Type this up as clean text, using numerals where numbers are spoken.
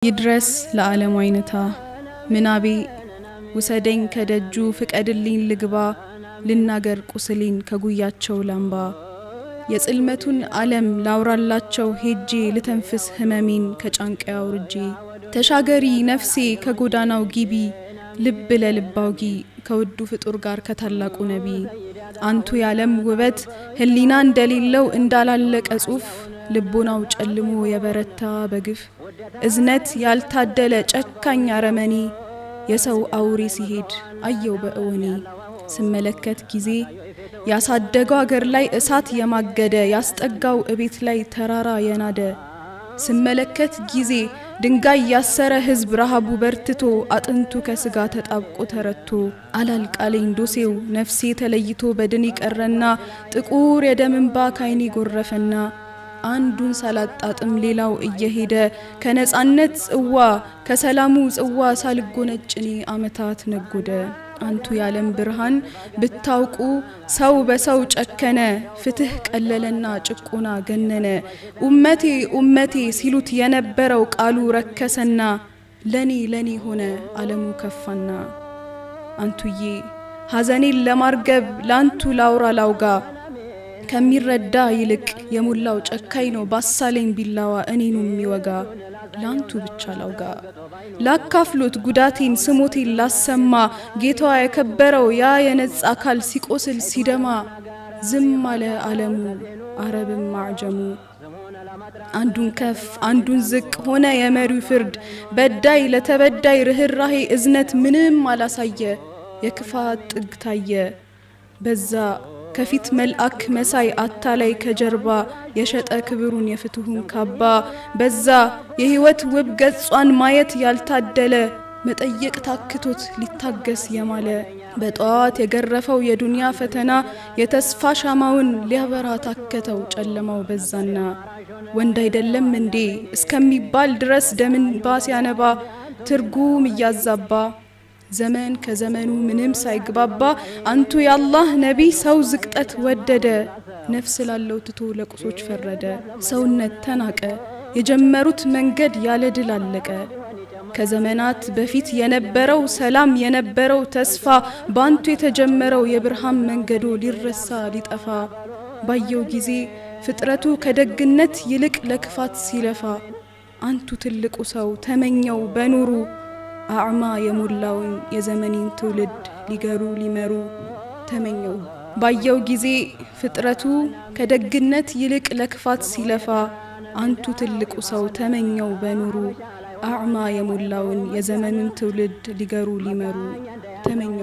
ይድረስ ለዓለሙ አይነታ ምናቤ ውሰደኝ ከደጁ ፍቀድልኝ ልግባ ልናገር ቁስሌን ከጉያቸው ላምባ የጽልመቱን ዓለም ላውራላቸው ሄጄ ልተንፍስ ህመሜን ከጫንቃ አውርጄ ተሻገሪ ነፍሴ ከጎዳናው ጊቢ ልብ ለልብ አውጊ ከውዱ ፍጡር ጋር ከታላቁ ነቢ። አንቱ ያለም ውበት ህሊና እንደሌለው እንዳላለቀ ጽሑፍ ልቦናው ጨልሞ የበረታ በግፍ እዝነት ያልታደለ ጨካኝ አረመኔ የሰው አውሬ ሲሄድ አየው በእውኔ። ስመለከት ጊዜ ያሳደገው አገር ላይ እሳት የማገደ ያስጠጋው እቤት ላይ ተራራ የናደ ስመለከት ጊዜ ድንጋይ ያሰረ ህዝብ ረሃቡ በርትቶ አጥንቱ ከስጋ ተጣብቆ ተረቶ አላልቃለኝ ዶሴው ነፍሴ ተለይቶ በድን ቀረና ጥቁር የደም እንባ ካይኔ ጎረፈና አንዱን ሳላጣጥም ሌላው እየሄደ ከነጻነት ጽዋ ከሰላሙ ጽዋ ሳልጎነጭ እኔ አመታት ነጎደ። አንቱ ያለም ብርሃን ብታውቁ ሰው በሰው ጨከነ፣ ፍትህ ቀለለና ጭቆና ገነነ። ኡመቴ ኡመቴ ሲሉት የነበረው ቃሉ ረከሰና ለኔ ለኔ ሆነ ዓለሙ ከፋና። አንቱዬ ሐዘኔን ለማርገብ ላንቱ ላውራ ላውጋ ከሚረዳ ይልቅ የሞላው ጨካኝ ነው ባሳለኝ ቢላዋ እኔኑ የሚወጋ። ላንቱ ብቻ ላውጋ ላካፍሎት ጉዳቴን ስሞቴን ላሰማ ጌታዋ የከበረው ያ የነጻ አካል ሲቆስል ሲደማ ዝም አለ ዓለሙ አረብም አዕጀሙ። አንዱን ከፍ አንዱን ዝቅ ሆነ የመሪው ፍርድ በዳይ ለተበዳይ ርህራሄ እዝነት ምንም አላሳየ የክፋት ጥግ ታየ። በዛ ከፊት መልአክ መሳይ አታላይ ከጀርባ የሸጠ ክብሩን የፍትሁን ካባ በዛ የህይወት ውብ ገጿን ማየት ያልታደለ መጠየቅ ታክቶት ሊታገስ የማለ በጠዋት የገረፈው የዱንያ ፈተና የተስፋ ሻማውን ሊያበራ ታከተው ጨለማው በዛና ወንድ አይደለም እንዴ እስከሚባል ድረስ ደምን ሲያነባ ትርጉም እያዛባ ዘመን ከዘመኑ ምንም ሳይግባባ አንቱ የአላህ ነቢ ሰው ዝቅጠት ወደደ ነፍስ ላለው ትቶ ለቁሶች ፈረደ። ሰውነት ተናቀ የጀመሩት መንገድ ያለ ድል አለቀ። ከዘመናት በፊት የነበረው ሰላም የነበረው ተስፋ ባንቱ የተጀመረው የብርሃን መንገዶ ሊረሳ ሊጠፋ ባየው ጊዜ ፍጥረቱ ከደግነት ይልቅ ለክፋት ሲለፋ አንቱ ትልቁ ሰው ተመኘው በኑሩ አዕማ የሞላውን የዘመኔን ትውልድ ሊገሩ ሊመሩ ተመኘው ባየው ጊዜ ፍጥረቱ ከደግነት ይልቅ ለክፋት ሲለፋ አንቱ ትልቁ ሰው ተመኘው በኑሩ አዕማ የሞላውን የዘመኑን ትውልድ ሊገሩ ሊመሩ ተመኘው።